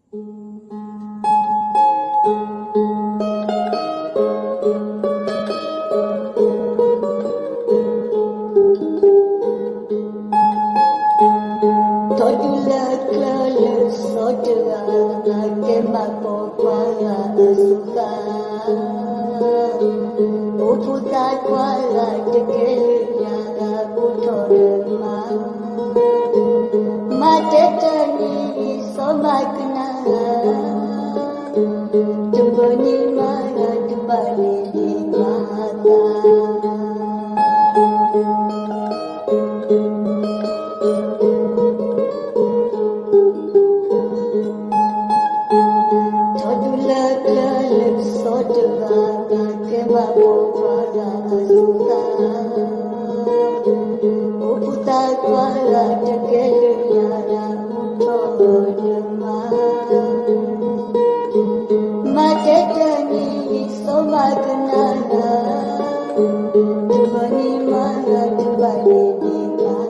ထီၣ်တုၤလၢကျၢၢ်လၢစီၤတဂၤ, ကဲဘၣ်ပိာ်ခွါဂၤအစိၤဃၣ်, အိၣ်ဖိသၣ်ခွါဂၤတကဲလၢာ်ညါဂၤ အိၣ်ထီၣ်လၢမါ, မါတဲတၢ်န့ၣ် စီၤဘၣ်ကနၣ်ဧၢ, တဘျီန့ၣ်မါဂၤတဘၣ်န့ၣ်ဒံးမၤသး ထီၣ်တုၤလၢကျၢၢ်လၢစီၤတဂၤ, ကဲဘၣ်ပိာ်ခွါဂၤအစိၤဃၣ်, အိၣ်ဖိသၣ်ခွါဂၤတကဲလၢာ်ညါဂၤ အိၣ်ထီၣ်လၢမါ, မါတဲတၢ်န့ၣ် စီၤဘၣ်ကနၣ်ဧၢ, တဘျီန့ၣ်မါဂၤတဘၣ်န့ၣ်ဒံး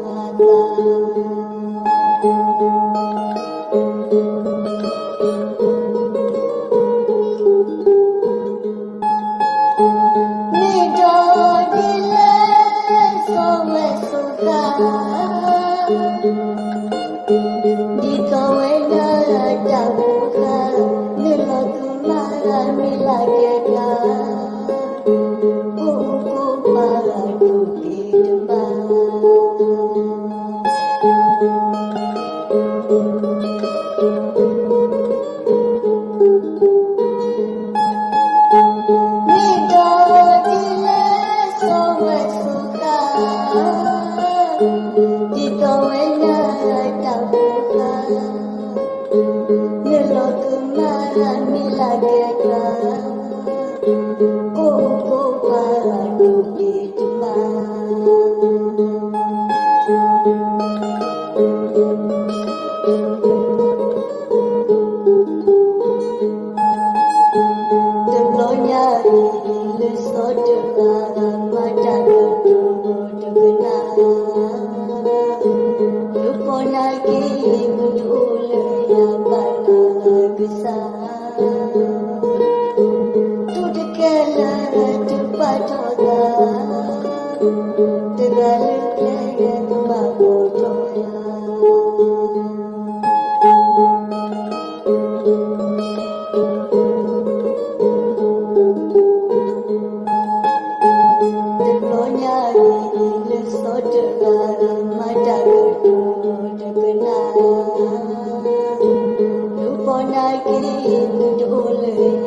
မၤသး မ့ၢ်ဒီးဒ်လဲၣ် စီၤဝဲစိၤဃၣ်, ဒ်သိးဝဲဒၣ်တၢ်ဖိဃၣ်, နုာ်လီၤကမၣ်လၢမ့ၢ်လၢကဲကျါ, အိၣ်အိၣ်ကိးပၤလၢဒိၣ်က့ၤတဘၣ် မ့ၢ်ဒီးဒ်လဲၣ် စီၤဝဲစိၤဃၣ်, ဒ်သိးဝဲဒၣ်တၢ်ဖိဃၣ်, နုာ်လီၤကမၣ်လၢမ့ၢ်လၢကဲကျါ, အိၣ်အိၣ်ကိးပၤလၢဒိၣ်က့ၤတဘၣ် တဘျီညါအံၤ လၢစီၤတဂၤ မၤတၢ်ကတိၤတကနၣ်, လၢပီၣ်နာ်က့ မ့ၢ်တအိၣ်လၢယၤဘၣ်နၤကစၢ် တူၢ်တကဲလၢတပာ်ထီၣ်သး, တဂၤလၢကျဲကဘၣ်ပိာ်ထီၣ်ယၤ တဘျီညါအံၤ လၢစီၤတဂၤ မၤတၢ်ကတိၤတကနၣ်, လၢပီၣ်နာ်က့ မ့ၢ်တအိၣ်လၢ